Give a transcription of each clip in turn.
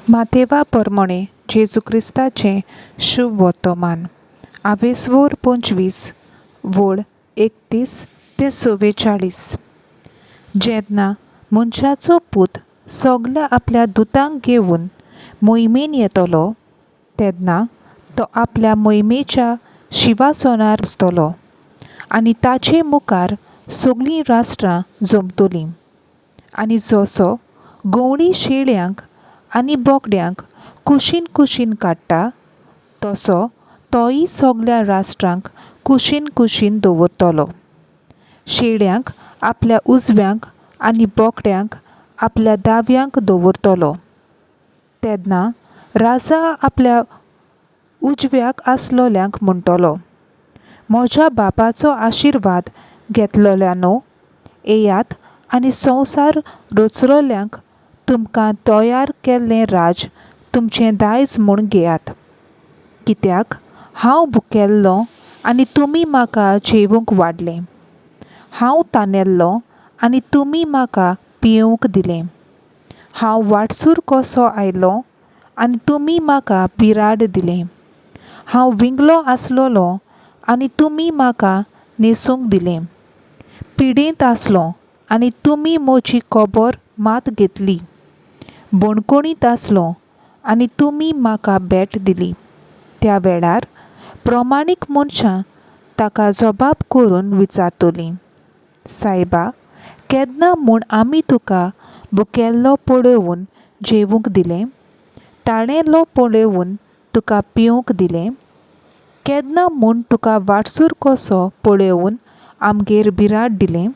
मातेवा परमणे जेजू क्रिस्ताचें शुभ वर्तमान आवेसवोर 25 वोळ 31 ते 44. जेन्ना मनशाचो पूत सगल्या आपल्या दुतांक घेवन मोहिमेन येतलो तेन्ना तो आपल्या मोहिमेच्या शिवासनार बसतलो आनी ताचे मुखार सगलीं राष्ट्रां जमतलीं आनी जसो गवणी शेळ्यांक आनी बोकड्यांक कुशीन कुशीन काडटा तसो तोय सगल्या राष्ट्रांक कुशीन कुशीन दवरतलो. शेळ्यांक आपल्या उजव्यांक आनी बोकड्यांक आपल्या दाव्यांक दवरतलो. तेन्ना राजा आपल्या उजव्याक आसलोल्यांक म्हणटलो, म्हज्या बापाचो आशिर्वाद घेतलोल्यानो, येयात आनी संवसार रचलोल्यांक तुमकां तयार केल्लें राज तुमचें दायज म्हूण घेयात. कित्याक हांव भुकेल्लो आनी तुमी म्हाका जेवूंक वाडलें, हांव तानेल्लो आनी तुमी म्हाका पियेवंक दिलें, हांव वाटसूर कसो आयलो आनी तुमी म्हाका बिराड दिलें, हांव विंगलो आसलोलो आनी तुमी म्हाका न्हेसूंक दिलें, पिडेंत आसलो आनी तुमी म्हजी खबर मात घेतली, बणकोणीत आसलो आनी तुमी म्हाका भेट दिली. त्या वेळार प्रमाणीक मनशां ताका जबाब करून विचारतलीं, सायबा, केन्ना म्हूण आमी तुका भुकेल्लो पळोवन जेवूंक दिलें, ताणेलो पळोवन तुका पिवंक दिलें, केन्ना म्हूण तुका वाटसूर कसो पळोवन आमगेर बिराड दिलें,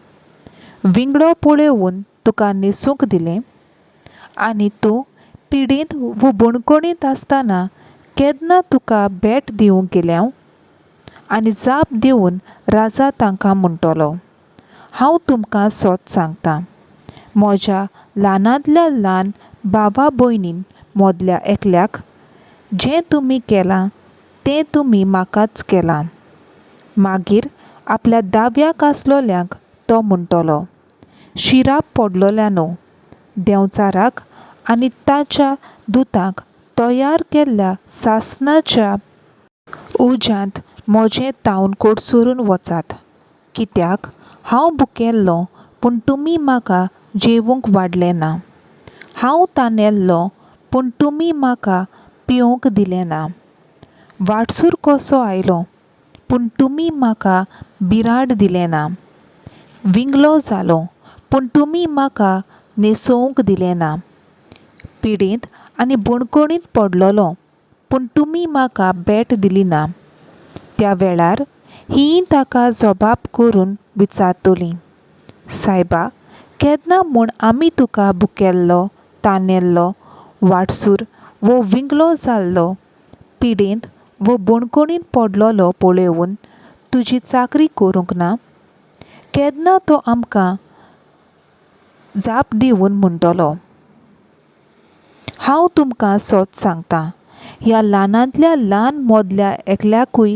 विंगडो पळोवन तुका न्हेसूंक दिलें, आनी तूं पिडेंत वो बणकोणींत आसतना केन्ना तुका भेट दिवंक गेल्या? आनी जाप दिवन राजा तांकां म्हणटलो, हांव तुमकां सत सांगतां, म्हज्या ल्हानांतल्या ल्हान भावा भयणीन मदल्या एकल्याक जें तुमी केलां तें तुमी म्हाकाच केलां. मागीर आपल्या दाव्याक आसलोल्यांक तो म्हणटलो, शिराप पडलोल्यानो, देंवचाराक आनी ताच्या दुतांक तयार केल्ल्या सासणाच्या उज्यांत म्हजें तावन कोडसरून वचात. कित्याक हांव भुकेल्लो पूण तुमी म्हाका जेवूंक वाडलें ना, हांव तानेल्लो पूण तुमी म्हाका पिवंक दिलें ना, वाटसूर कसो आयलो पूण तुमी म्हाका बिराड दिलें ना, विंगलो जालो पूण तुमी म्हाका न्हेसोवंक दिलें ना, पिडेंत आनी बणकोणींत पडलोलो पूण तुमी म्हाका भेट दिली ना. त्या वेळार हीं ताका जबाब करून विचारतलीं, सायबा, केन्ना म्हूण आमी तुका भुकेल्लो, तानेल्लो, वाटसूर वो विंगलो जाल्लो, पिडेंत वो बणकोणींत पडलोलो पळोवन तुजी चाकरी करूंक ना? केन्ना तो आमकां जाप दिवन म्हणटलो, हांव तुमकां सत सांगतां, ह्या ल्हानांतल्या ल्हान मदल्या एकल्याकूय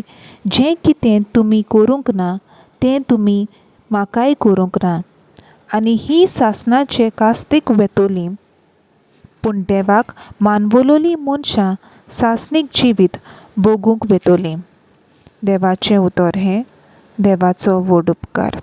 जें कितें तुमी करूंक ना तें तुमी म्हाकाय करूंक ना. आनी ही सासणाचे कास्तीक वेतोली, पूण देवाक मानवलोलीं मनशां सासणीक जिवीत भोगूंक वेतोलीं. देवाचें उतर हें. देवाचो व्हड उपकार.